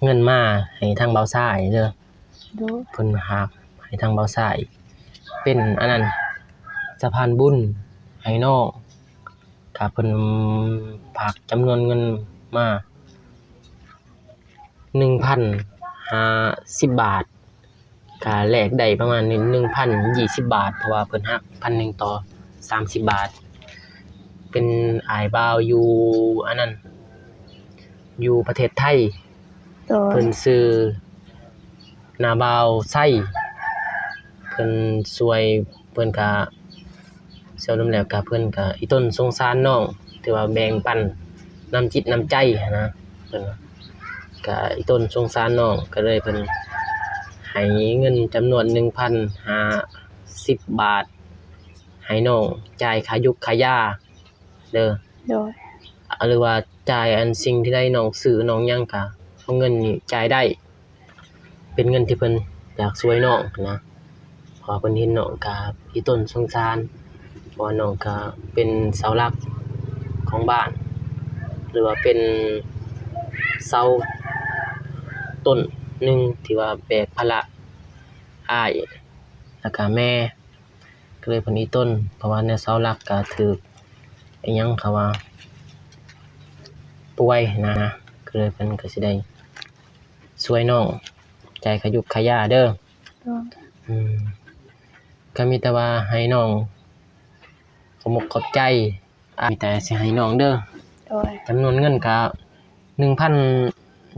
ເງິນມາໃຫ້ທາງບ່າວຊາຍເດີ. ໂດຍ. ເພິ່ນຝາກໃຫ້ທາງບ່າວຊາຍ ເປັນອັນນັ້ນ ສະພານບຸນໃຫ້ນ້ອງ. ກະເພິ່ນຝາກຈຳນວນເງິນມາ ໜຶ່ງພັນຫ້າສິບບາດ ກະແລກໄດ້ປະມານນີ້ ໜຶ່ງພັນຊາວບາດ ເພາະວ່າເພິ່ນຫັກພັນໜຶ່ງຕໍ່ສາມສິບບາດ. ເປັນອ້າຍບ່າວຢູ່ອັນນັ້ນ ຢູ່ປະເທດໄທ. ໂດຍ. ເພິ່ນຊື່ ນ້າບ່າວໄຊ ເພິ່ນຊ່ວຍ ເພິ່ນກະ ສະຫຼຸບແລ້ວກະເພິ່ນກະອີ່ຕົນສົງສານນ້ອງ ຖືວ່າແບ່ງປັນນ້ຳຈິດນ້ຳໃຈຫັ້ນນະ ເພິ່ນວ່າ ກະອີ່ຕົນສົງສານນ້ອງ ກະເລີຍເພິ່ນໃຫ້ເງິນຈຳນວນໜຶ່ງພັນຫ້າສິບບາດ ໃຫ້ນ້ອງຈ່າຍຄ່າຢູກຄ່າຢາເດີ. ໂດຍ. ຫຼືວ່າຈ່າຍອັນສິ່ງທີ່ໃດນ້ອງຊື້ນ້ອງຫຍັງກະເອົາເງິນນີ້ຈ່າຍໄດ້. ເປັນເງິນທີ່ເພິ່ນຢາກຊ່ວຍນ້ອງນະ ເພາະວ່າເພິ່ນເຫັນນ້ອງກະອີ່ຕົນສົງສານ ເພາະວ່ານ້ອງກະເປັນເສົາຫຼັກຂອງບ້ານ ຫຼືວ່າເປັນເສົາຕົ້ນໜຶ່ງທີ່ວ່າແບກພາລະອ້າຍ ແລ້ວກະແມ່ ກະເລີຍເພິ່ນອີ່ຕົນ ເພາະວ່າແນວເສົາຫຼັກກະຖືກອີ່ຫຍັງເຂົາວ່າປ່ວຍນະ ກະເລີຍເພິ່ນກະຊິໄດ້ຊ່ວຍນ້ອງຈ່າຍຄ່າຢູກຄ່າຢາເດີ. ໂດຍ. ອືມ ກະມີແຕ່ວ່າໃຫ້ນ້ອງຂອບອົກຂອບໃຈ ມີແຕ່ຊິໃຫ້ນ້ອງເດີ. ໂດຍ. ຈຳນວນເງິນກະໜຶ່ງພັນ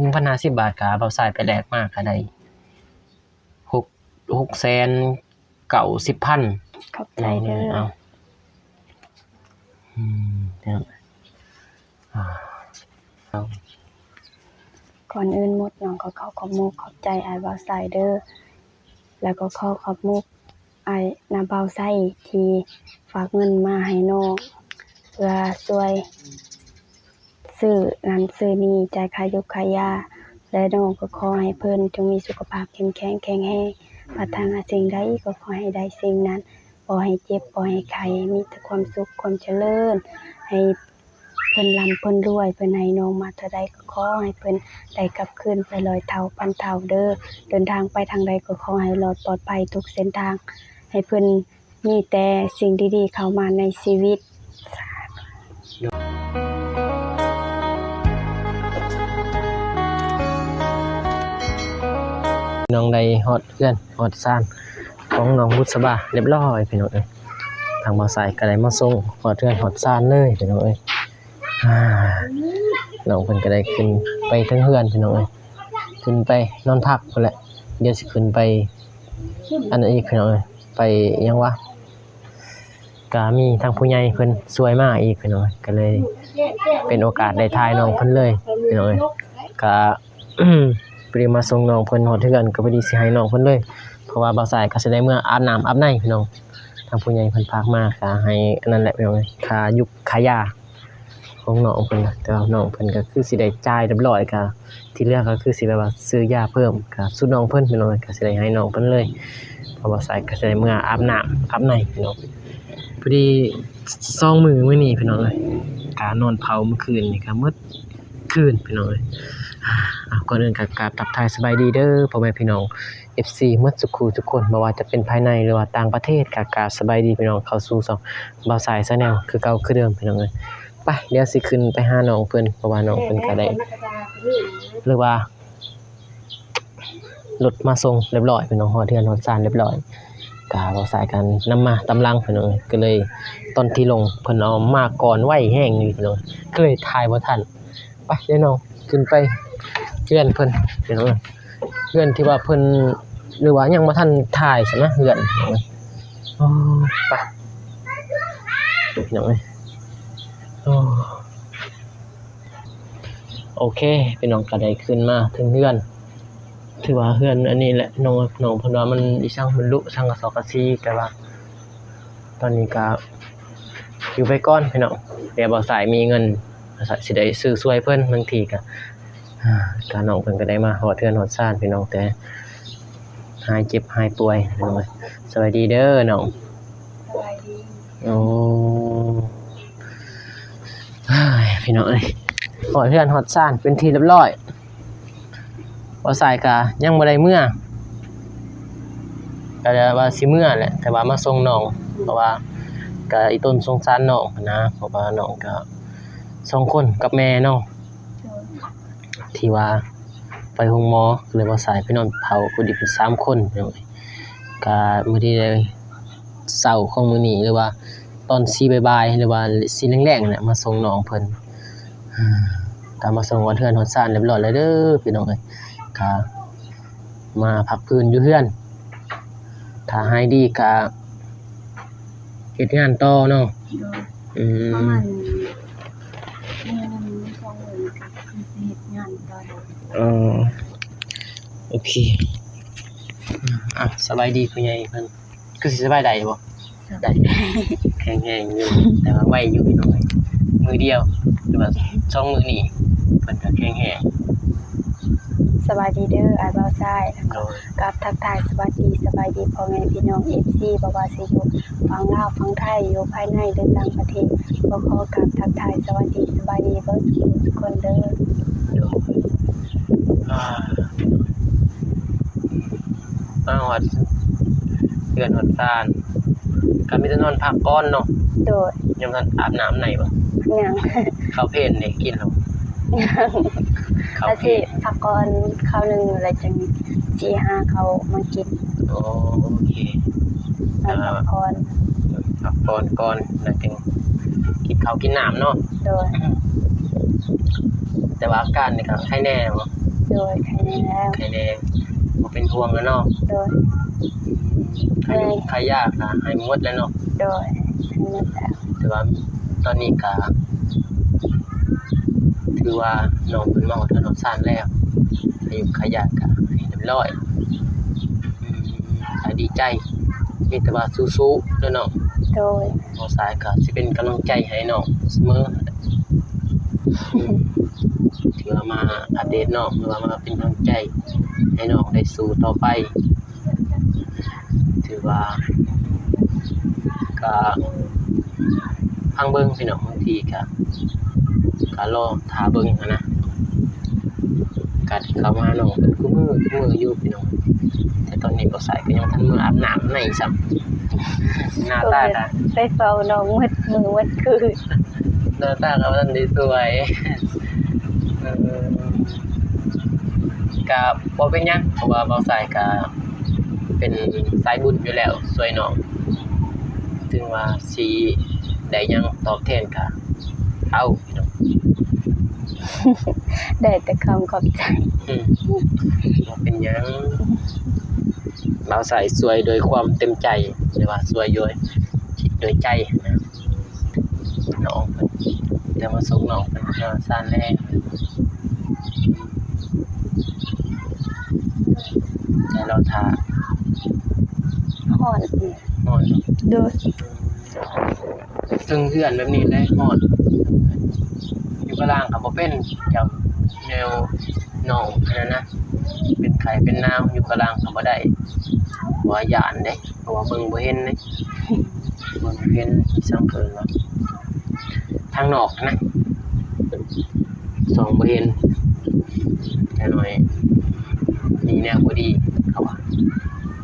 ໜຶ່ງພັນຫ້າສິບບາດ ກະບ່າວຊາຍໄປແລກມາກະໄດ້ ຫົກ ຫົກແສນເກົ້າສິບພັນ. ຂອບໃຈເດີ. ເອົາ ອືມ ເອົາ ກ່ອນອື່ນໝົດ ນ້ອງກໍຂໍຂອບມຸກຂອບໃຈອ້າຍບ່າວໄຊເດີ ແລ້ວກໍຂໍຂອບມຸກອ້າຍນ້າບ່າວໄຊທີ່ຝາກເງິນມາໃຫ້ນ້ອງ ເພື່ອຊ່ວຍ ຊື້ນັ້ນຊື້ນີ້ ຈ່າຍຄ່າຢູກຄ່າຢາ ແລະ ນ້ອງກໍຂໍໃຫ້ເພິ່ນຈົ່ງມີສຸຂະພາບເຂັ້ມແຂງແຂງແຮງ ປາດຖະໜາສິ່ງໃດກໍຂໍໃຫ້ໄດ້ສິ່ງນັ້ນ ບໍ່ໃຫ້ເຈັບບໍ່ໃຫ້ໄຂ້ ມີແຕ່ຄວາມສຸກຄວາມຈະເລີນ ໃຫ້ເພິ່ນລ່ຳເພິ່ນລວຍ ເພິ່ນໃຫ້ນ້ອງມາເທົ່າໃດກໍຂໍໃຫ້ເພິ່ນໄດ້ກັບຄືນໄປຮ້ອຍເທົ່າພັນເທົ່າເດີ ເດີນທາງໄປທາງໃດກໍຂໍໃຫ້ລອດປອດໄພທຸກເສັ້ນທາງ ໃຫ້ເພິ່ນ ມີແຕ່ສິ່ງດີໆເຂົ້າມາໃນຊີວິດ. ນ້ອງໄດ້ຮອດເຮືອນຮອດຊານຂອງນ້ອງບຸດສະບາຮຽບຮ້ອຍ ພີ່ນ້ອງເອີຍ. ທາງບ່າວໄຊກໍໄດ້ມາສົ່ງຮອດເຮືອນຮອດຊານເລີຍ ພີ່ນ້ອງເອີຍ. ອາ ນ້ອງເພິ່ນກໍໄດ້ຂຶ້ນໄປເທິງເຮືອນ ພີ່ນ້ອງເອີຍ. ຂຶ້ນໄປນອນພັກພຸ້ນແຫຼະ. ດຽວຊິຂຶ້ນໄປ ອັນນັ້ນອີກ ພີ່ນ້ອງເອີຍ. ໄປຫຍັງວະ ກະມີທາງຜູ້ໃຫຍ່ເພິ່ນຊ່ວຍມາອີກ ພີ່ນ້ອງເອີຍ. ກໍເລີຍເປັນໂອກາດໄດ້ຖ່າຍນ້ອງເພິ່ນເລີຍ ພີ່ນ້ອງເອີຍ. ກະ ພໍດີມາສົ່ງນ້ອງເພິ່ນຮອດເຮືອນ ກໍພໍດີຊິໃຫ້ນ້ອງເພິ່ນເລີຍ ເພາະວ່າບ່າວຊາຍກໍຊິໄດ້ເມືອອາບນ້ຳອາບໃນ ພີ່ນ້ອງ. ທາງຜູ້ໃຫຍ່ເພິ່ນຝາກມາ ກະໃຫ້ອັນນັ້ນແຫຼະ ພີ່ນ້ອງເອີຍ ຄ່າຢູກຄ່າຢາ ຂອງນ້ອງເພິ່ນນະ ແຕ່ວ່ານ້ອງເພິ່ນກໍຄືຊິໄດ້ຈ່າຍຮຽບຮ້ອຍ ກໍທີ່ເຫຼືອກໍຄືຊິແບບວ່າຊື້ຢາເພີ່ມ ກໍສຸດນ້ອງເພິ່ນ ພີ່ນ້ອງເອີຍ. ກໍຊິໄດ້ໃຫ້ນ້ອງເພິ່ນເລີຍ ເພາະວ່າສາຍກໍຊິໄດ້ເມືອອາບນ້ຳອາບໃນ ພີ່ນ້ອງ. ພໍດີສອງມື້ມື້ນີ້ ພີ່ນ້ອງເອີຍ ກະນອນເຝົ້າມື້ຄືນນີ້ກໍໝົດຄືນ ພີ່ນ້ອງເອີຍ. ອາ ກ່ອນອື່ນກໍກາບທັກທາຍສະບາຍດີເດີ ພໍ່ແມ່ພີ່ນ້ອງ ເອັຟຊີ ໝົດສູ່ຄູ່ທຸກຄົນ ບໍ່ວ່າຈະເປັນພາຍໃນ ຫຼືວ່າຕ່າງປະເທດ ກະກາບສະບາຍດີພີ່ນ້ອງ ເຂົ້າສູ່ຊ່ອງບ່າວຊາຍ Channel ຄືເກົ່າຄືເດີມ ພີ່ນ້ອງເອີຍ. ໄປ ດຽວຊິຂຶ້ນໄປຫານ້ອງເພິ່ນ ເພາະວ່ານ້ອງເພິ່ນກະໄດ້ ຫຼືວ່າລົດມາສົ່ງຮຽບຮ້ອຍ ພີ່ນ້ອງ ຮອດເຮືອນຮອດຊານຮຽບຮ້ອຍ ກະບ່າວຊາຍກະນຳມາຕາມຫຼັງ ພີ່ນ້ອງເອີຍ. ກະເລີຍຕອນທີ່ລົງເພິ່ນເອົາມາກ່ອນໄວແຮງນີ້ ພີ່ນ້ອງ ກະເລີຍຖ່າຍບໍ່ທັນ. ໄປເດີນ້ອງ ຂຶ້ນໄປເຮືອນເພິ່ນ ພີ່ນ້ອງເອີຍ. ເຮືອນທີ່ວ່າເພິ່ນ ຫຼືວ່າຍັງບໍ່ທັນຖ່າຍຊັ້ນນະ ເຮືອນ ໂອ້ ໄປ ພີ່ນ້ອງເອີຍ. ໂອ້ ໂອເຄ ພີ່ນ້ອງ ກໍໄດ້ຂຶ້ນມາເຖິງເຮືອນ ຖືວ່າເຮືອນອັນນີ້ແຫຼະ ນ້ອງ ນ້ອງເພິ່ນວ່າມັນອີ່ສັງ ມັນລຸສັງກະສອກກະສີ ແຕ່ວ່າ ຕອນນີ້ກະຢູ່ໄປກ່ອນພີ່ນ້ອງ ດຽວບ່າວສາຍມີເງິນ ບ່າວສາຍຊິໄດ້ຊື້ຊ່ວຍເພິ່ນ. ບາງທີກະ ກະນ້ອງເພິ່ນກະໄດ້ມາຮອດເຮືອນຮອດຊານພີ່ນ້ອງ ແຕ່ຫາຍເຈັບຫາຍປ່ວຍພີ່ນ້ອງ. ສະບາຍດີເດີນ້ອງ. ສະບາຍດີ. ໂອ້ ພີ່ນ້ອງເອີຍ ຮອດເຮືອນຮອດຊານເປັນທີ່ຮຽບຮ້ອຍ. ບ່າວຊາຍກະຍັງບໍ່ໄດ້ເມືອ ກະວ່າຊິເມືອແຫຼະ ແຕ່ວ່າມາສົ່ງນ້ອງ ເພາະວ່າກະອີ່ຕົນສົງສານນ້ອງຫັ້ນນະ ເພາະວ່ານ້ອງກະສອງຄົນກັບແມ່ເນາະ ທີ່ວ່າໄປໂຮງໝໍ ກະເລີຍບ່າວຊາຍໄປນອນເຝົ້າ ພໍດີເປັນສາມຄົນ ກະມື້ນີ້ ເຊົ້າຂອງມື້ນີ້ ຫຼືວ່າຕອນສີ່ບ່າຍໆ ຫຼືວ່າສີ່ແລງໆ ນີ້ແຫຼະ ມາສົ່ງນ້ອງເພິ່ນ ກະມາສົ່ງຮອດເຮືອນຮອດຊານຮຽບຮ້ອຍແລ້ວເດີພີ່ນ້ອງເອີຍ ກະມາພັກຟື້ນຢູ່ເຮືອນ ຖ້າຫາຍດີກະເຮັດງານຕໍ່ເນາະ. ໂດຍ ອືມ ປະມານມື້ໜຶ່ງສອງມື້ກະຄືຊິເຮັດງານຕໍ່. ອໍ ໂອເຄ ອ່ະ ສະບາຍດີຜູ້ໃຫຍ່ເພິ່ນ ຄືຊິສະບາຍໄດ້ບໍ່? ສະບາຍໄດ້ ແຂງແຮງຢູ່ ແຕ່ວ່າໄວຢູ່ພີ່ນ້ອງເອີຍ ມື້ດຽວ ຫຼືວ່າສອງມື້ນີ້ ເພິ່ນກະແຂງແຮງ. ສະບາຍດີເດີອ້າຍບ່າວຊາຍ ແລ້ວກໍ ໂດຍ ກັບທັກທາຍສະຫວັດດີ ສະບາຍດີພໍ່ແມ່ພີ່ນ້ອງເອັຟຊີ ບໍ່ວ່າຊິຢູ່ຝັ່ງລາວ ຝັ່ງໄທ ຢູ່ພາຍໃນ ຫຼື ຕ່າງປະເທດ ກໍຂໍກັບທັກທາຍສະຫວັດດີ ສະບາຍດີເບິດທຸກຄົນເດີ. ໂດຍ ອ່າ ມາຮອດເຮືອນຮອດຊານ ກໍມີແຕ່ນອນພັກກ່ອນເນາະ. ໂດຍ ຍັງບໍ່ທັນອາບນ້ຳໃນບໍ່? ຍັງ. ເຂົ້າເພນນີ້ກິນແລ້ວ? ຍັງ ເຂົ້າເພນ ອາດຊິພັກກ່ອນຄາວໜຶ່ງ ແລ້ວຈັ່ງຊິຫາເຂົ້າມາກິນ. ໂອເຄ ນອນພັກຜ່ອນ ພັກຜ່ອນກ່ອນ ແລ້ວຈຶ່ງກິນເຂົ້າກິນນ້ຳເນາະ. ໂດຍ ແຕ່ວ່າອາການນີ້ກໍໄຄແນ່ບໍ່? ໂດຍ ໄຄແນ່ແລ້ວ ໄຄແນ່ ບໍ່ເປັນຫ່ວງແລ້ວເນາະ. ໂດຍ ອືມ ໄຄ ໄຄຢາກະຫາຍໝົດແລ້ວເນາະ. ໂດຍ ຫາຍໝົດແລ້ວ ແຕ່ວ່າຕອນນີ້ກະຖືວ່ານ້ອງເພິ່ນມາຮອດເຮືອນຮອດຊານແລ້ວ ໄຄຍຸກໄຄຢາກະໃຫ້ຮຽບຮ້ອຍ. ອືມ ກໍດີໃຈ ມີແຕ່ວ່າສູ້ໆເດີນ້ອງ. ໂດຍ ບ່າວຊາຍກໍຊິເປັນກຳລັງໃຈໃຫ້ນ້ອງສະເໝີ. ອືມ ຖືວ່າມາອັບເດດນ້ອງ ຫຼືວ່າມາເປັນກຳລັງໃຈໃຫ້ນ້ອງໄດ້ສູ້ຕໍ່ໄປ. ຖືວ່າກໍຟັງເບິ່ງພີ່ນ້ອງ ບາງທີກໍ ກໍລໍຖ້າເບິ່ງຫັ້ນນະ. ການທີ່ເຂົ້າມານ້ອງເພິ່ນຄູ່ມື້ ຄູ່ມື້ຢູ່ພີ່ນ້ອງ ແຕ່ຕອນນີ້ບ່າວຊາຍກໍຍັງບໍ່ທັນເມືອອາບນ້ຳໃນຊ້ຳ. ໜ້າຕາກໍ ໄປເຝົ້ານ້ອງໝົດມື້ໝົດຄືນ ໜ້າຕາກໍບໍ່ທັນໄດ້ສວຍ. ເອີ ກໍບໍ່ເປັນຫຍັງ ເພາະວ່າບ່າວຊາຍກໍເປັນສາຍບຸນຢູ່ແລ້ວ ຊ່ວຍນ້ອງ ເຖິງວ່າຊິໄດ້ຫຍັງຕອບແທນກໍເອົາ. ໄດ້ແຕ່ຄຳຂອບໃຈ. ອືມ ບໍ່ເປັນຫຍັງ ບ່າວຊາຍຊ່ວຍດ້ວຍຄວາມເຕັມໃຈ ຫຼືວ່າຊ່ວຍດ້ວຍຈິດດ້ວຍໃຈນະ. ນ້ອງເພິ່ນ ແຕ່ມາສົ່ງນ້ອງເພິ່ນເຮືອນຊານແລ້ວ ແຕ່ລໍຖ້າ. ຮ້ອນ ຮ້ອນ. ໂດຍ ເຊິ່ງເຮືອນແບບນີ້ແຫຼະຮ້ອນ ຢູ່ກະລາງກໍບໍ່ເປັນ ຈຳແນວນ້ອງອັນນັ້ນນະ ເປັນໄຂ້ເປັນໜາວ ຢູ່ກະລາງກໍບໍ່ໄດ້ ເພາະວ່າຢ້ານເດ້ ເພາະວ່າເບິ່ງບໍ່ເຫັນເດ້ ເບິ່ງບໍ່ເຫັນ ສັງເກດວ່າທາງນອກນະ ສ່ອງບໍ່ເຫັນ ຈັກໜ້ອຍມີແນວບໍ່ດີ ເຂົາວ່າ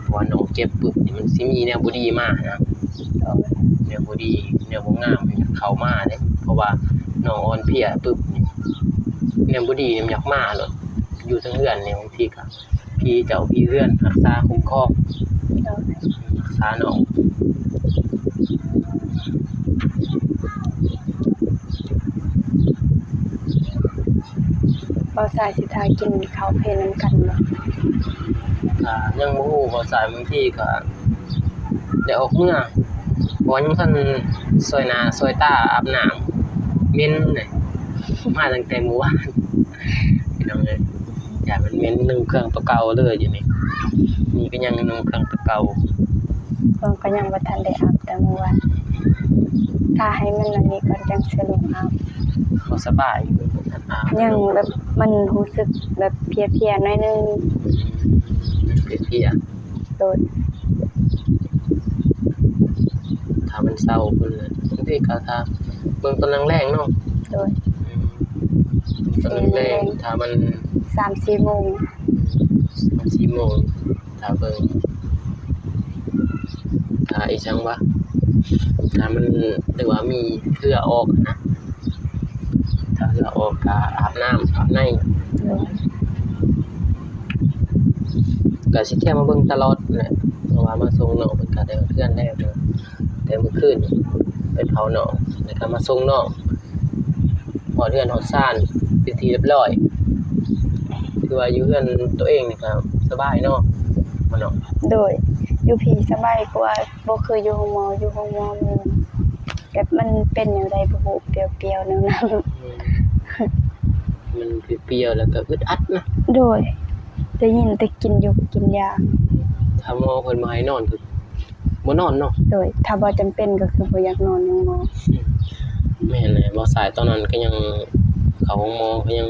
ເພາະວ່ານ້ອງເຈັບປຶບນີ້ ມັນຊິມີແນວບໍ່ດີມານະ ໂດຍ ແນວບໍ່ດີ ແນວບໍ່ງາມເຂົ້າມາເດ້ ເພາະວ່ານ້ອງອ່ອນເພຍປຶບນີ້ ແນວບໍ່ດີມັນຢາກມາໂລດ ຢູ່ເທິງເຮືອນນີ້ ບາງທີກໍ ຜີເຈົ້າຜີເຮືອນຮັກສາຄຸ້ມຄອງ ໂດຍ ຮັກສານ້ອງ. ບ່າວຊາຍຊິຖ້າກິນເຂົ້າເພນນຳກັນບໍ່? ກໍຍັງບໍ່ຮູ້ ບ່າວຊາຍບາງທີກໍໄດ້ອອກເມືອ ເພາະວ່າຍັງບໍ່ທັນຊ່ວຍໜ້າຊ່ວຍຕາອາບນ້ຳ ເໝັນເລີຍ ມາຕັ້ງແຕ່ມື້ວານ ພີ່ນ້ອງເອີຍ. ຢ້ານມັນເໝັນ ນຸ່ງເຄື່ອງຕົວເກົ່າເລີຍຢູ່ນີ້ ນີ້ກໍຍັງນຸ່ງເຄື່ອງຕົວເກົ່າ ເພິ່ນກໍຍັງບໍ່ທັນໄດ້ອາບແຕ່ມື້ວານ ຖ້າໃຫ້ມັນອັນນີ້ກ່ອນຈັ່ງຊິລົງອາບ ບໍ່ສະບາຍ ຍັງບໍ່ທັນອາບ ຍັງແບບມັນຮູ້ສຶກແບບເພຍໆໜ້ອຍໜຶ່ງ ອືມ ເພຍໆ ໂດຍ ຖ້າມັນເຊົາພຸ້ນແຫຼະ ບາງທີກໍຖ້າເບິ່ງຕອນແລງໆເນາະ ໂດຍ ອືມ ຕອນແລງໆ ຖ້າມັນ ສາມສີ່ໂມງ ສີ່ໂມງ ຖ້າເບິ່ງ ຖ້າອີ່ຫຍັງວະ ຖ້າມັນ ຫຼືວ່າມີເຫື່ອອອກນະ ຖ້າເຫື່ອອອກກະອາບນ້ຳອາບໃນ ໂດຍ ກະຊິຕຽມມາເບິ່ງຕະຫຼອດແຫຼະ ເພາະວ່າມາສົ່ງນ້ອງເພິ່ນກະໄດ້ຮອດເຮືອນແລ້ວ ແຕ່ມື້ຄືນໄປເຝົ້ານ້ອງ ແລ້ວກະມາສົ່ງນ້ອງ ຮອດເຮືອນຮອດຊານເປັນທີ່ຮຽບຮ້ອຍ ຖືວ່າຢູ່ເຮືອນໂຕເອງນີ້ກະສະບາຍເນາະ ບໍ່ເນາະ? ໂດຍ ຢູ່ພີ້ສະບາຍກວ່າ ບໍ່ຄືຢູ່ໂຮງໝໍ ຢູ່ໂຮງໝໍມັນແບບມັນເປັນແນວໃດບໍ່ຮູ້ ປຽວໆ ແນວນັ້ນ ອືມ ມັນປຽວໆ ແລ້ວກະອຶດອັດນະ ໂດຍ ໄດ້ຍິນແຕ່ກິນຢູ່ກິນຢາ ຖ້າໝໍເພິ່ນບໍ່ໃຫ້ນອນກະ ບໍ່ນອນເນາະ ໂດຍ ຖ້າບໍ່ຈຳເປັນກະຄືບໍ່ຢາກນອນໂຮງໝໍ ແມ່ນແຫຼະ ບ່າວສາຍຕອນນັ້ນກະຍັງເຂົ້າໂຮງໝໍກະຍັງ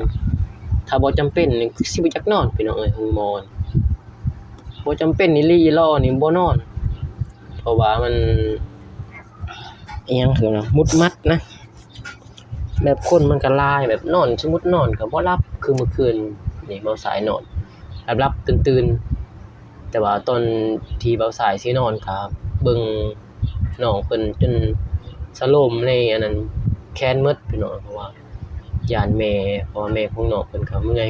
ຖ້າບໍ່ຈຳເປັນນີ້ຄືຊິບໍ່ຢາກນອນ ພີ່ນ້ອງເອີຍ ໂຮງໝໍ ບໍ່ຈຳເປັນອີ່ຫຼີອີ່ຫຼໍນີ້ບໍ່ນອນ ເພາະວ່າມັນ ອີ່ຫຍັງຄືນະ ມຸດມັດນະ ແບບຄົນມັນກະຫຼາຍ ແບບນອນ ສົມມຸດນອນກະບໍ່ຫຼັບ ຄືມື້ຄືນນີ້ບ່າວສາຍນອນ ຫຼັບໆຕື່ນໆ ແຕ່ວ່າຕອນທີ່ບ່າວສາຍຊິນອນກະເບິ່ງນ້ອງເພິ່ນຈົນສະໂລມໃນອັນນັ້ນແຂນໝົດພີ່ນ້ອງ ເພາະວ່າຢ້ານແມ່ ເພາະວ່າແມ່ຂອງນ້ອງເພິ່ນກະເມື່ອຍ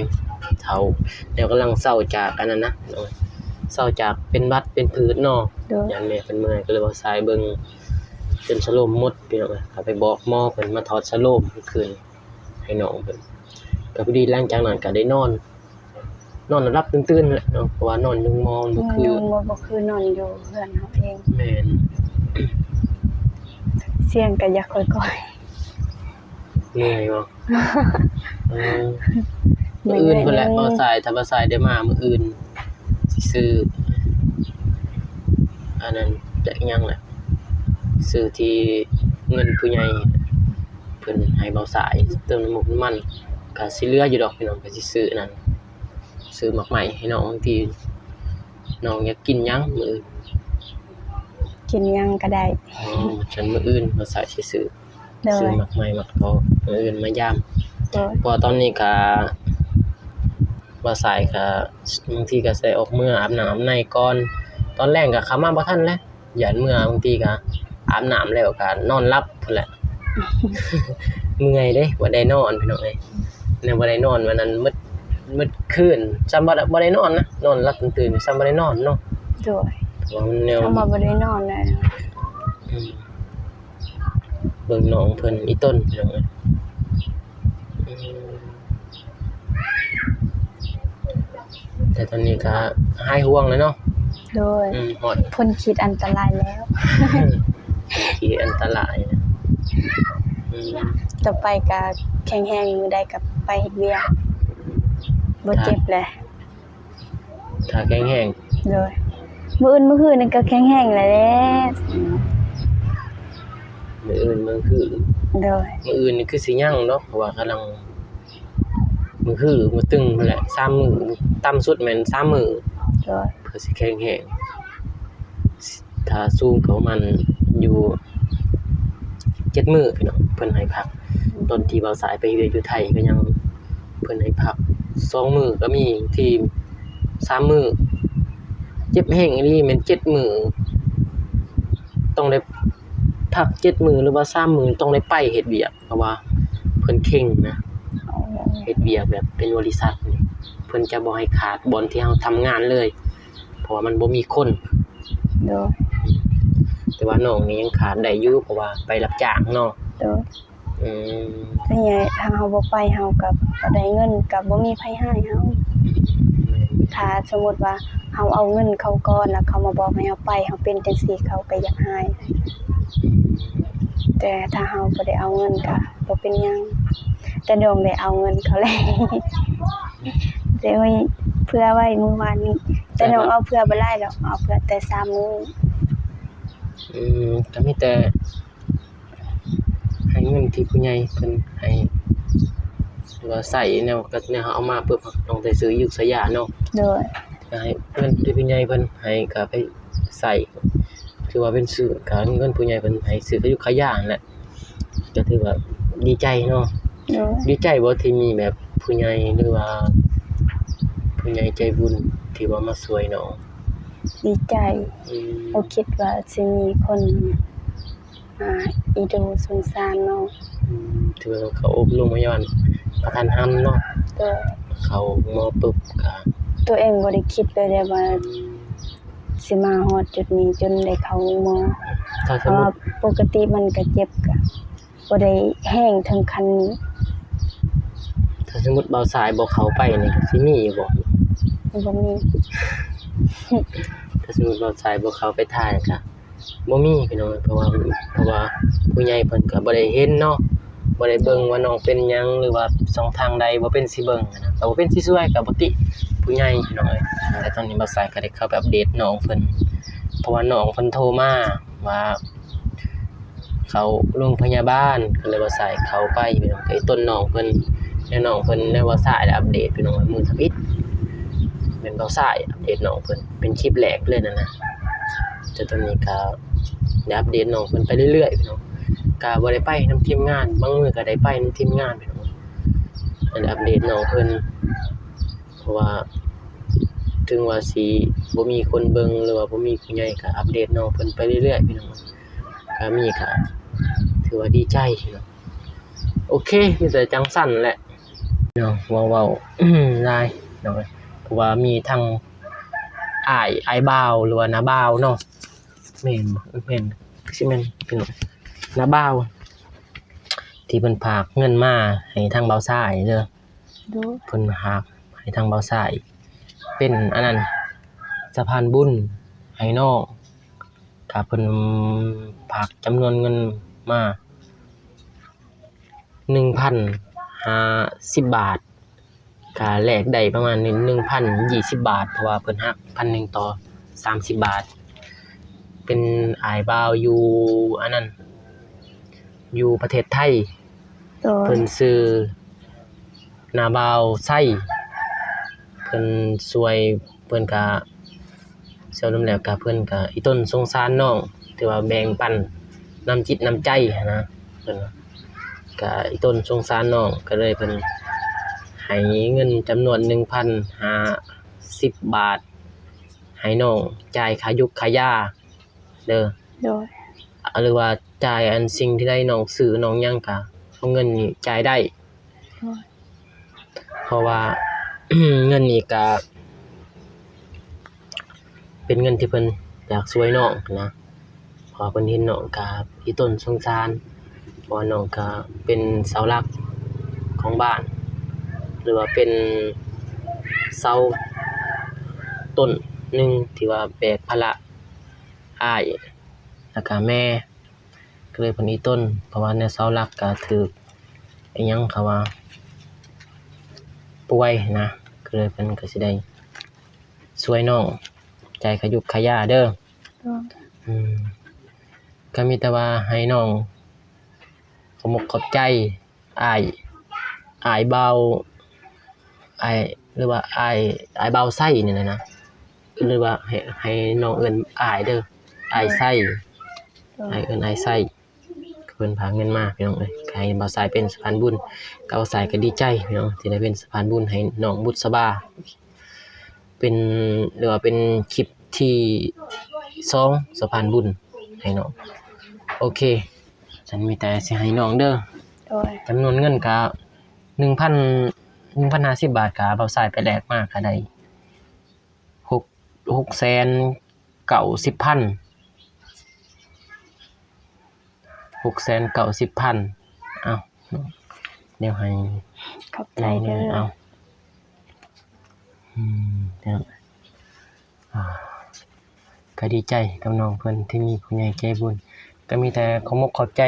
ເຖົ້າ ແລ້ວກຳລັງເຊົາຈາກອັນນັ້ນນະ ເຊົາຈາກເປັນຫວັດເປັນຜືດເນາະ ໂດຍ ຢ້ານແມ່ເພິ່ນເມື່ອຍ ກະເລີຍບ່າວສາຍເບິ່ງຈົນສະໂລມໝົດພີ່ນ້ອງເອີຍ ເຂົ້າໄປບອກໝໍເພິ່ນມາຖອດສະໂລມຄືນໃຫ້ນ້ອງເພິ່ນ ກະພໍດີຫຼັງຈາກນັ້ນກະໄດ້ນອນ ນອນຫຼັບໆຕື່ນໆແຫຼະເນາະ ເພາະວ່ານອນຢູ່ໂຮງໝໍມັນບໍ່ຄື ນອນບໍ່ ບໍ່ຄືນອນຢູ່ເຮືອນເຮົາເອງ ແມ່ນ ສຽງກະຢາກຄ່ອຍໆ ເມື່ອຍບໍ່? ເອີ ມື້ອື່ນພຸ້ນແຫຼະ ບ່າວສາຍ ຖ້າບ່າວສາຍໄດ້ມາມື້ອື່ນຊິຊື້ ອັນນັ້ນ ຈັກອີ່ຫຍັງແຫຼະ ຊື້ທີ່ເງິນຜູ້ໃຫຍ່ເພິ່ນໃຫ້ບ່າວສາຍ ເຕີມນ້ຳມັນ ກະຊິເຫຼືອຢູ່ດອກພີ່ນ້ອງ ກະຊິຊື້ອັນນັ້ນ ຊື້ໝາກໄມ້ໃຫ້ນ້ອງ ບາງທີນ້ອງຢາກກິນຫຍັງມື້ອື່ນ ກິນຫຍັງກະໄດ້ ອໍ ຊັ້ນມື້ອື່ນບ່າວສາຍຊິຊື້ ໂດຍ ຊື້ໝາກໄມ້ໝາກຕອກ ມື້ອື່ນມາຢາມ ໂດຍ ເພາະວ່າຕອນນີ້ກະ ບ່າວສາຍກະ ບາງທີກະຊິໄດ້ອອກເມືອອາບນ້ຳອາບໃນກ່ອນ ຕອນແລງກະເຂົ້າມາບໍ່ທັນແຫຼະ ຢ້ານເມືອ ບາງທີກະອາບນ້ຳແລ້ວກະນອນຫຼັບພຸ້ນແຫຼະ ເມື່ອຍເດ້ ບໍ່ໄດ້ນອນພີ່ນ້ອງເອີຍ ແນວບໍ່ໄດ້ນອນວັນນັ້ນໝົດ ໝົດຄືນ ສ່ຳບໍ່ ບໍ່ໄດ້ນອນນະ ນອນຫຼັບຕື່ນໆ ສ່ຳບໍ່ໄດ້ນອນເນາະ ໂດຍ ເພາະວ່າມັນແນວ ສ່ຳວ່າບໍ່ໄດ້ນອນນະ ອືມ ເບິ່ງນ້ອງເພິ່ນອີ່ຕົນພີ່ນ້ອງເອີຍ ອືມ ແຕ່ຕອນນີ້ກະຫາຍຫ່ວງແລ້ວເນາະ ໂດຍ ອືມ ຮອດ ພົ້ນຂີດອັນຕະລາຍແລ້ວ ຂີດອັນຕະລາຍ ອືມ ຕໍ່ໄປກະແຂງແຮງ ມື້ໃດກະໄປເຮັດວຽກ ບໍ່ເຈັບແຫຼະ ຖ້າແຂງແຮງ ໂດຍ ມື້ອື່ນມື້ຮືນີ້ກະແຂງແຮງແລ້ວແຫຼະ ມື້ອື່ນມື້ຮື ໂດຍ ມື້ອື່ນນີ້ຄືຊິຍັງດອກ ເພາະວ່າກຳລັງ ມື້ຮືມື້ຕຶງພຸ້ນແຫຼະ ສາມມື້ ຕ່ຳສຸດແມ່ນສາມມື້ ໂດຍ ເພື່ອຊິແຂງແຮງ ຖ້າສູງກະປະມານຢູ່ເຈັດມື້ພີ່ນ້ອງ ເພິ່ນໃຫ້ພັກ ຕອນທີ່ບ່າວສາຍໄປເຮັດວຽກຢູ່ໄທກະຍັງ ເພິ່ນໃຫ້ພັກສອງມື້ກະມີ ບາງທີສາມມື້ ເຈັບແຮງອີ່ຫຼີແມ່ນເຈັດມື້ ຕ້ອງໄດ້ພັກເຈັດມື້ ຫຼືວ່າສາມມື້ ຕ້ອງໄດ້ໄປເຮັດວຽກ ເພາະວ່າເພິ່ນເຄັ່ງນະ ເຮັດວຽກແບບເປັນບໍລິສັດນີ້ ເພິ່ນຈະບໍ່ໃຫ້ຂາດບ່ອນທີ່ເຮົາທຳງານເລີຍ ເພາະວ່າມັນບໍ່ມີຄົນ ໂດຍ ແຕ່ວ່ານ້ອງນີ້ຍັງຂາດໄດ້ຢູ່ ເພາະວ່າໄປຮັບຈ້າງເນາະ ໂດຍ ອືມ ສ່ວນໃຫຍ່ຖ້າເຮົາບໍ່ໄປ ເຮົາກະບໍ່ໄດ້ເງິນ ກະບໍ່ມີໃຜໃຫ້ເຮົາ ອືມ ຖ້າສົມມຸດວ່າເຮົາເອົາເງິນເຂົາກ່ອນ ແລ້ວເຂົາມາບອກໃຫ້ເຮົາໄປ ເຮົາເປັນຈັ່ງຊີ້ ເຂົາກະຢາກໃຫ້ ອືມ ແຕ່ຖ້າເຮົາບໍ່ໄດ້ເອົາເງິນກະບໍ່ເປັນຫຍັງ ແຕ່ນ້ອງໄດ້ເອົາເງິນເຂົາແລ້ວ ແຕ່ໄວ້ ເຜື່ອໄວ້ມື້ວານນີ້ ແຕ່ນ້ອງເອົາເຜື່ອບໍ່ຫຼາຍດອກ ເອົາເຜື່ອແຕ່ສາມມື້ ອືມ ກະມີແຕ່ ໃຫ້ເງິນທີ່ຜູ້ໃຫຍ່ເພິ່ນໃຫ້ ຫຼືວ່າໃຊ້ແນວ ກະແນວເຮົາເອົາມາປຶບ ເຮົາກະຕ້ອງໄດ້ຊື້ຢູ່ຊື້ຢາເນາະ ໂດຍ ກະໃຫ້ເງິນທີ່ຜູ້ໃຫຍ່ເພິ່ນໃຫ້ກະໄປໃຊ້ ຖືວ່າເປັນຊື້ ກະເງິນຜູ້ໃຫຍ່ເພິ່ນໃຫ້ຊື້ກະຢູ່ກະຢາຫັ້ນແຫຼະ ກະຖືວ່າດີໃຈເນາະ ໂດຍ ດີໃຈບໍ່ທີ່ມີແບບຜູ້ໃຫຍ່ ຫຼືວ່າຜູ້ໃຫຍ່ໃຈບຸນ ທີ່ວ່າມາຊ່ວຍນ້ອງ? ດີໃຈ. ອືມ ບໍ່ຄິດວ່າຊິມີຄົນ ອ່າ ອີດູສົງສານນ້ອງ. ອືມ ຖືວ່າເຂົາໂອ້ລົມມາຍ້ອນກະທັນຫັນເນາະ. ໂດຍ. ເຂົ້າໂຮງໝໍປຶບກະ ຕົວເອງບໍ່ໄດ້ຄິດເລີຍເດ້ວ່າ ອືມ ຊິມາຮອດຈຸດນີ້ ຈົນໄດ້ເຂົ້າໂຮງໝໍ. ຖ້າສົມມຸດ ເພາະວ່າປົກກະຕິມັນກະເຈັບ ກະບໍ່ໄດ້ແຮງເຖິງຂັ້ນນີ້. ຖ້າສົມມຸດບ່າວຊາຍບໍ່ເຂົ້າໄປນີ້ ກະຊິມີຢູ່ບໍ່? ບໍ່ມີ. ຖ້າສົມມຸດບ່າວຊາຍບໍ່ເຂົ້າໄປຖ່າຍ ກະ ບໍ່ມີພີ່ນ້ອງ ເພາະວ່າ ເພາະວ່າຜູ້ໃຫຍ່ເພິ່ນກະບໍ່ໄດ້ເຫັນເນາະ ບໍ່ໄດ້ເບິ່ງວ່ານ້ອງເປັນຫຍັງ ຫຼືວ່າຊ່ອງທາງໃດ ບໍ່ເປັນຊິເບິ່ງຫັ້ນນະ ກະບໍ່ເປັນຊິຊ່ວຍ ກະບໍ່ຕິຜູ້ໃຫຍ່ພີ່ນ້ອງເອີຍ. ແຕ່ຕອນນີ້ບ່າວຊາຍກະໄດ້ເຂົ້າໄປອັບເດດນ້ອງເພິ່ນ ເພາະວ່ານ້ອງເພິ່ນໂທມາວ່າ ເຂົ້າໂຮງພະຍາບານ ກະເລີຍບ່າວຊາຍເຂົ້າໄປພີ່ນ້ອງ ກະອີ່ຕົນນ້ອງເພິ່ນ ແນວນ້ອງເພິ່ນ ແນວບ່າວຊາຍໄດ້ອັບເດດພີ່ນ້ອງ ມື້ທຳອິດແມ່ນບ່າວຊາຍອັບເດດນ້ອງເພິ່ນ ເປັນຄລິບແລກເລີຍນັ້ນນະ. ຈົນຕອນນີ້ກະໄດ້ອັບເດດນ້ອງເພິ່ນໄປເລື້ອຍໆພີ່ນ້ອງ ກະບໍ່ໄດ້ໄປນຳທີມງານ ບາງມື້ກະໄດ້ໄປນຳທີມງານພີ່ນ້ອງ ອັນໄດ້ອັບເດດນ້ອງເພິ່ນ ເພາະວ່າເຖິງວ່າຊິບໍ່ມີຄົນເບິ່ງ ຫຼືວ່າບໍ່ມີຜູ້ໃຫຍ່ ກະອັບເດດນ້ອງເພິ່ນໄປເລື້ອຍໆພີ່ນ້ອງ. ກະມີກະຖືວ່າດີໃຈເນາະ. ໂອເຄ ມີແຕ່ຈັ່ງຊັ້ນແຫຼະເນາະ ເວົ້າ ເວົ້າຫຼາຍເນາະ ເພາະວ່າມີທັງອ້າຍ ອ້າຍບ່າວ ຫຼືວ່ານ້າບ່າວເນາະ. ແມ່ນບໍ່? ເອີ ແມ່ນ ຄືຊິແມ່ນພີ່ນ້ອງ ນ້າບ່າວ ທີ່ເພິ່ນຝາກເງິນມາໃຫ້ທາງບ່າວຊາຍເດີ. ໂດຍ. ເພິ່ນຝາກໃຫ້ທາງບ່າວຊາຍ ເປັນອັນນັ້ນ ສະພານບຸນໃຫ້ນ້ອງ ກະເພິ່ນຝາກຈຳນວນເງິນມາ ໜຶ່ງພັນຫ້າສິບບາດ ກະແລກໄດ້ປະມານໜຶ່ງພັນຍີ່ສິບບາດ ເພາະວ່າເພິ່ນຫັກພັນໜຶ່ງຕໍ່ສາມສິບບາດ. ເປັນອ້າຍບ່າວຢູ່ອັນນັ້ນ ຢູ່ປະເທດໄທ. ໂດຍ. ເພິ່ນຊື່ ນ້າບ່າວໄຊ ເພິ່ນຊ່ວຍ ເພິ່ນກະຊ່ວຍລວມແລ້ວກະ ເພິ່ນກະອີ່ຕົນສົງສານນ້ອງ ຖືວ່າແບ່ງປັນນ້ຳຈິດນ້ຳໃຈຫັ້ນນະ ເພິ່ນວ່າ ກະອີ່ຕົນສົງສານນ້ອງ ກະເລີຍເພິ່ນໃຫ້ເງິນຈຳນວນໜຶ່ງພັນຫ້າສິບບາດ ໃຫ້ນ້ອງຈ່າຍຄ່າຢູກຄ່າຢາເດີ. ໂດຍ. ຫຼືວ່າຈ່າຍອັນສິ່ງທີ່ໃດ ນ້ອງຊື້ນ້ອງຫຍັງກະເອົາເງິນນີ້ຈ່າຍໄດ້. ໂດຍ. ເພາະວ່າເງິນນີ້ກະເປັນເງິນທີ່ເພິ່ນຢາກຊ່ວຍນ້ອງນະ ເພາະວ່າເພິ່ນເຫັນນ້ອງກະອີ່ຕົນສົງສານ ເພາະວ່ານ້ອງກະເປັນເສົາຫຼັກຂອງບ້ານ ຫຼືວ່າເປັນເສົາຕົ້ນໜຶ່ງທີ່ວ່າແບກພາລະອ້າຍ ແລ້ວກະແມ່ ກະເລີຍເພິ່ນອີ່ຕົນ ເພາະວ່າແນວເສົາຫຼັກກະຖືກອີ່ຫຍັງເຂົາວ່າປ່ວຍນະ ກະເລີຍເພິ່ນກະຊິໄດ້ຊ່ວຍນ້ອງຈ່າຍຄ່າຢູກຄ່າຢາເດີ. ໂດຍ. ອືມ ກະມີແຕ່ວ່າໃຫ້ນ້ອງຂອບມົກຂອບໃຈ ອ້າຍ ອ້າຍບ່າວ ອ້າຍ ຫຼືວ່າອ້າຍ ອ້າຍບ່າວໄຊນີ້ແຫຼະນະ ຫຼືວ່າໃຫ້ ໃຫ້ນ້ອງເອີ້ນອ້າຍເດີ ອ້າຍໄຊ ໂດຍ ອ້າຍ ເອີ້ນອ້າຍໄຊ. ເພິ່ນພາເງິນມາພີ່ນ້ອງເອີຍ ໃຫ້ບ່າວໄຊເປັນສະພານບຸນ ບ່າວໄຊກະດີໃຈພີ່ນ້ອງ ທີ່ໄດ້ເປັນສະພານບຸນໃຫ້ນ້ອງບຸດສະບາ ເປັນ ຫຼືວ່າເປັນຄລິບທີສອງ ສະພານບຸນໃຫ້ນ້ອງ. ໂອເຄ ຊັ້ນມີແຕ່ຊິໃຫ້ນ້ອງເດີ. ໂດຍ. ຈຳນວນເງິນກະໜຶ່ງພັນ ໜຶ່ງພັນຫ້າສິບບາດ ກະບ່າວຊາຍໄປແລກມາກະໄດ້ຫົກ ຫົກແສນເກົ້າສິບພັນ ຫົກແສນເກົ້າສິບພັນ. ເອົ້າ ແນວໃຫ້ ຂອບໃຈເດີ. ເອົ້າ ອືມ ເນາະ ກະດີໃຈກັບນ້ອງເພິ່ນທີ່ມີຜູ້ໃຫຍ່ໃຈບຸນ ກະມີແຕ່ຂອບມົກຂອບໃຈ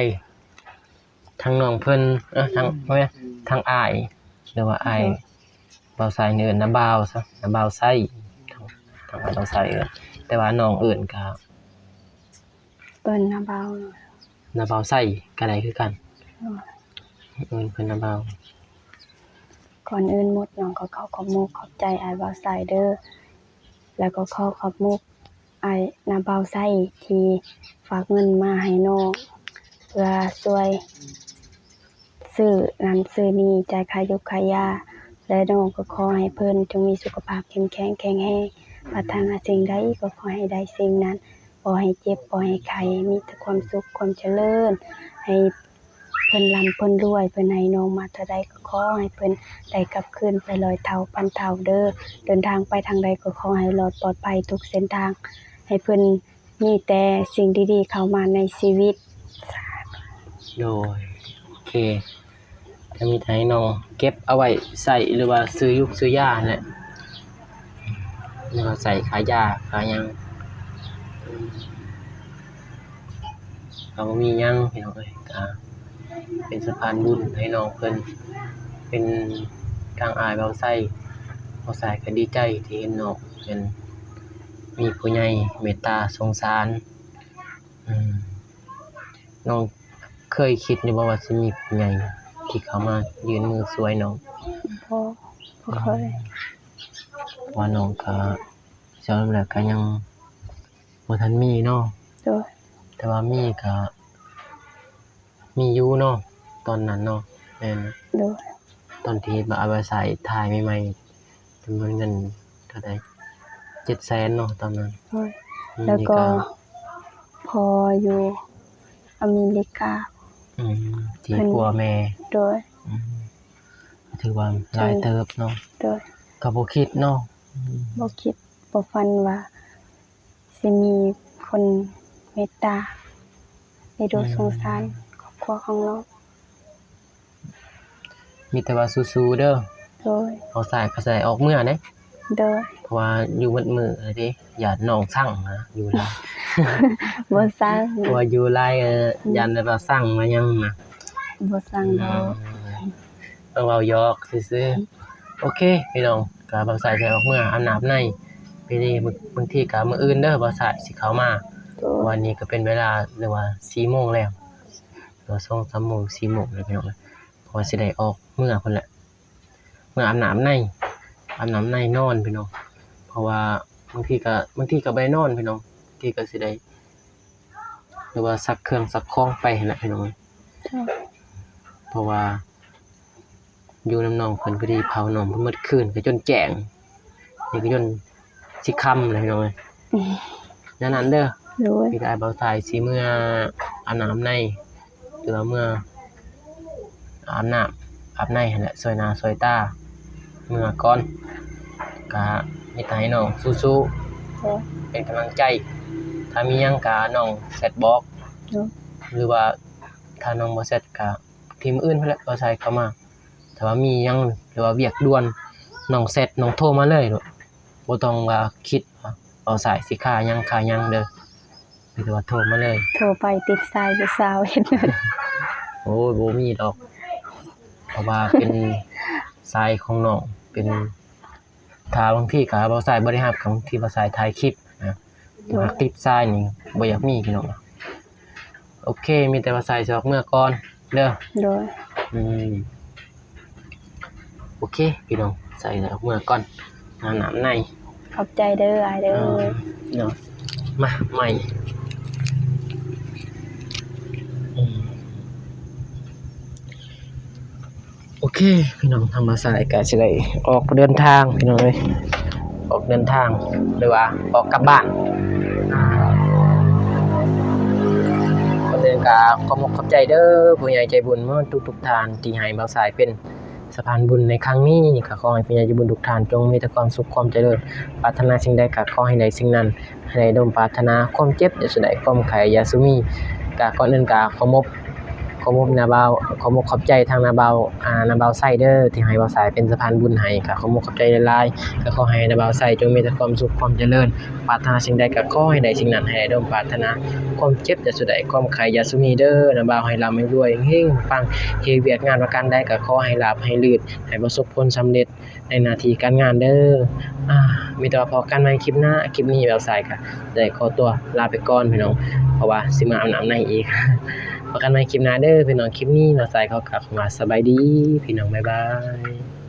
ທັງນ້ອງເພິ່ນ ເອີ ທັງ ບໍ່ແມ່ນ ທັງອ້າຍ ຫຼືວ່າອ້າຍ ໂດຍ ບ່າວໄຊ ເອີ້ນນ້າບ່າວຊະ ນ້າບ່າວໄຊ ທາງ ທາງອ້າຍບ່າວໄຊເອີ້ນ ແຕ່ວ່ານ້ອງເອີ້ນກະ ເອີ້ນນ້າບ່າວ ນ້າບ່າວໄຊກະໄດ້ຄືກັນ. ໂດຍ. ເອີ້ນເພິ່ນນ້າບ່າວ. ກ່ອນອື່ນໝົດ ນ້ອງກໍຂໍຂອບມຸກຂອບໃຈອ້າຍບ່າວໄຊເດີ ແລ້ວກໍຂໍຂອບມຸກອ້າຍນ້າບ່າວໄຊທີ່ຝາກເງິນມາໃຫ້ນ້ອງ ເພື່ອຊ່ວຍຊື້ນັ້ນຊື້ນີ້ ຈ່າຍຄ່າຢູກຄ່າຢາ ແລະ ນ້ອງກໍຂໍໃຫ້ເພິ່ນຈົ່ງມີສຸຂະພາບເຂັ້ມແຂງແຂງແຮງ, ປາດຖະໜາສິ່ງໃດກໍຂໍໃຫ້ໄດ້ສິ່ງນັ້ນ, ບໍ່ໃຫ້ເຈັບ ບໍ່ໃຫ້ໄຂ້, ມີແຕ່ຄວາມສຸກຄວາມຈະເລີນ, ໃຫ້ເພິ່ນລ່ຳເພິ່ນລວຍ, ເພິ່ນໃຫ້ນ້ອງມາເທົ່າໃດກໍຂໍໃຫ້ເພິ່ນໄດ້ກັບຄືນໄປຮ້ອຍເທົ່າພັນເທົ່າເດີ້. ເດີນທາງໄປທາງໃດກໍຂໍໃຫ້ລອດປອດໄພທຸກເສັ້ນທາງ, ໃຫ້ເພິ່ນ ມີແຕ່ສິ່ງດີໆເຂົ້າມາໃນຊີວິດ. ໂດຍ ໂອເຄ ກໍມີແຕ່ໃຫ້ນ້ອງເກັບເອົາໄວ້ໃຊ້ ຫຼືວ່າຊື້ຢູກຊື້ຢາຫັ້ນແຫຼະ ຫຼືວ່າໃຊ້ຄ່າຢາຄ່າຫຍັງ ກໍບໍ່ມີຫຍັງພີ່ນ້ອງເອີຍ ກໍເປັນສະພານບຸນໃຫ້ນ້ອງເພິ່ນ ເປັນທາງອ້າຍບ່າວໄຊ ບ່າວໄຊກໍດີໃຈທີ່ເຫັນນ້ອງເພິ່ນ ມີຜູ້ໃຫຍ່ເມດຕາສົງສານ. ອືມ ນ້ອງເຄີຍຄິດຢູ່ບໍ່ວ່າຊິມີຜູ້ໃຫຍ່ທີ່ເຂົ້າມາຍື່ນມືຊ່ວຍນ້ອງ? ບໍ່ ບໍ່ເຄີຍ. ອືມ ເພາະວ່ານ້ອງກະ ເວົ້ານຳແລ້ວກະຍັງບໍ່ທັນມີເນາະ. ໂດຍ. ແຕ່ວ່າມີກະ ມີຢູ່ເນາະ ຕອນນັ້ນເນາະ. ແມ່ນ. ໂດຍ. ຕອນທີ່ວ່າອ້າຍບ່າວໄຊຖ່າຍໃໝ່ໆ ຈຳນວນເງິນເທົ່າໃດ? ເຈັດແສນເນາະ ຕອນນັ້ນ. ໂດຍ. ອືມ ແລ້ວກໍ ນີ້ກໍພໍ່ຢູ່ອາເມລິກາ. ອືມ ທີ່ຜົວແມ່. ໂດຍ. ອືມ ຖືວ່າຫຼາຍເຕີບເນາະ. ໂດຍ. ກໍບໍ່ຄິດເນາະ. ອືມ ບໍ່ຄິດ ບໍ່ຝັນວ່າ ຊິມີຄົນເມດຕາ ເອັນດູ ອືມ ສົງສານຄອບຄົວຂອງນ້ອງ. ມີແຕ່ວ່າສູ້ໆເດີ. ໂດຍ. ເອົາສາຍກະສາຍອອກເມືອເດ້. ໂດຍ. ເພາະວ່າຢູ່ໝົດມື້ເດ້ ຢ້ານນ້ອງຊັງນະ ຢູ່ລາວ. ບໍ່ຊັງ. ເພາະວ່າຢູ່ລາວ ເອີ ອືມ ຢ້ານແບບວ່າຊັງມາຫຍັງນະ. ບໍ່ຊັງດອກ. ອືມ ເວົ້າຢອກຊື່ໆ. ໂອເຄ ພີ່ນ້ອງ ກະບ່າວສາຍຊິອອກເມືອອາບນ້ຳອາບໃນ ບາງທີກະມື້ອື່ນເດີ ບ່າວສາຍຊິເຂົ້າມາ. ໂດຍ. ເພາະວ່ານີ້ກະເປັນເວລາ ຫຼືວ່າສີ່ໂມງແລ້ວ ຫຼືວ່າສອງສາມໂມງ ສີ່ໂມງແລ້ວ ພີ່ນ້ອງເອີຍ. ເພາະວ່າຊິໄດ້ອອກເມືອພຸ້ນແຫຼະ ເມືອອາບນ້ຳອາບໃນ ອາບນ້ຳອາບໃນນອນ ພີ່ນ້ອງ. ເພາະວ່າບາງທີກະ ບາງທີກະບໍ່ໄດ້ນອນ ພີ່ນ້ອງ ບາງທີກະຊິໄດ້ ຫຼືວ່າຊັກເຄື່ອງຊັກຂອງໄປຫັ້ນແຫຼະ ພີ່ນ້ອງເອີຍ. ເຈົ້າ. ເພາະວ່າຢູ່ນຳນ້ອງເພິ່ນ ພໍດີເຝົ້ານ້ອງເພິ່ນໝົດຄືນ ກະຈົນແຈ້ງ ນີ້ກະຈົນຊິຄ່ຳແລ້ວ ພີ່ນ້ອງເອີຍ. ອືມ ແນວນັ້ນເດີ. ໂດຍ. ມີແຕ່ອ້າຍບ່າວສາຍຊິເມືອອາບນ້ຳອາບໃນ ຫຼືວ່າເມືອອາບນ້ຳອາບໃນຫັ້ນແຫຼະ ຊ່ອຍໜ້າຊ່ອຍຕາ ເມືອກ່ອນ. ກະມີແຕ່ໃຫ້ນ້ອງສູ້ໆ ໂດຍ ເປັນກຳລັງໃຈ. ຖ້າມີຫຍັງກະນ້ອງແຊັດບອກ ໂດຍ ຫຼືວ່າຖ້ານ້ອງບໍ່ແຊັດກະ ທີມອື່ນພຸ້ນແຫຼະ ບ່າວສາຍເຂົ້າມາ. ຖ້າວ່າມີຫຍັງ ຫຼືວ່າວຽກດ່ວນ ນ້ອງແຊັດ ນ້ອງໂທມາເລີຍໂລດ. ບໍ່ຕ້ອງວ່າຄິດວ່າບ່າວສາຍຊິຄ່າຫຍັງຄ່າຫຍັງເດີ ມີແຕ່ວ່າໂທມາເລີຍ. ໂທໄປຕິດສາຍຜູ້ສາວເຮັດ. ໂອ້ຍ ບໍ່ມີດອກ ເພາະວ່າເປັນສາຍຂອງນ້ອງ ເປັນ ຖ້າບາງທີກະບ່າວສາຍບໍ່ໄດ້ຮັບ ກະບາງທີບ່າວສາຍຖ່າຍຄລິບນະ. ໂດຍ. ຫາກຕິດສາຍນີ້ບໍ່ຢາກມີ ພີ່ນ້ອງ. ໂອເຄ ມີແຕ່ວ່າສາຍຊິອອກເມືອກ່ອນເດີ. ໂດຍ. ອືມ ໂອເຄ ພີ່ນ້ອງ ສາຍຊິອອກເມືອກ່ອນ ອາບນ້ຳອາບໃນ. ຂອບໃຈເດີອ້າຍເດີ. ເອີ ເນາະ ມາໃໝ່. ອືມ ໂອເຄ ພີ່ນ້ອງ ທາງບ່າວສາຍກະຊິໄດ້ອອກເດີນທາງ ພີ່ນ້ອງເອີຍ ອອກເດີນທາງ ຫຼືວ່າອອກກັບບ້ານ. ກ່ອນອື່ນກະຂໍຂອບອົກຂອບໃຈເດີ ຜູ້ໃຫຍ່ໃຈບຸນໝົດທຸກໆທ່ານ ທີ່ໃຫ້ບ່າວສາຍເປັນສະພານບຸນໃນຄັ້ງນີ້. ກະຂໍໃຫ້ຜູ້ໃຫຍ່ໃຈບຸນທຸກທ່ານ ຈົ່ງມີແຕ່ຄວາມສຸກຄວາມຈະເລີນ ປາດຖະໜາສິ່ງໃດກະຂໍໃຫ້ໄດ້ສິ່ງນັ້ນ ໃຫ້ໄດ້ສົມປາດຖະໜາ ຄວາມເຈັບຢ່າສູ່ໄດ້ ຄວາມໄຂ້ຢ່າສູ່ມີ. ກະກ່ອນອື່ນກະຂໍມົບ ຂໍມົບນາບ່າວ ຂໍມົບຂອບໃຈທາງນາບ່າວ ອາ ນາບ່າວໄຊເດີ ທີ່ໃຫ້ບ່າວສາຍເປັນສະພານບຸນໃຫ້ ກະຂໍມົບຂອບໃຈຫຼາຍໆ. ກະຂໍໃຫ້ນາບ່າວໄຊຈົ່ງມີແຕ່ຄວາມສຸກຄວາມຈະເລີນ ປາດຖະໜາສິ່ງໃດກະຂໍໃຫ້ໄດ້ສິ່ງນັ້ນ ໃຫ້ໄດ້ສົມປາດຖະໜາ ຄວາມເຈັບຢ່າສູ່ໄດ້ ຄວາມໄຂ້ຢ່າສູ່ມີເດີ ນາບ່າວໃຫ້ລ່ຳໃຫ້ລວຍ ເຮັງໆ ປັງໆ ເຮັດວຽກງານປະການໃດກະຂໍໃຫ້ລາບໃຫ້ລື່ນ ໃຫ້ປະສົບຜົນສຳເລັດ ໃນໜ້າທີ່ການງານເດີ. ອາ ມີແຕ່ວ່າພໍ້ກັນໃໝ່ຄລິບໜ້າ. ຄລິບນີ້ບ່າວສາຍກະໄດ້ຂໍຕົວລາໄປກ່ອນພີ່ນ້ອງ ເພາະວ່າຊິມາອາບນ້ຳໃນອີກ. ພໍ້ກັນໃໝ່ຄລິບໜ້າເດີພີ່ນ້ອງ. ຄລິບນີ້ບ່າວສາຍຂໍກ່າວຄຳວ່າສະບາຍດີພີ່ນ້ອງ ບາຍບາຍ.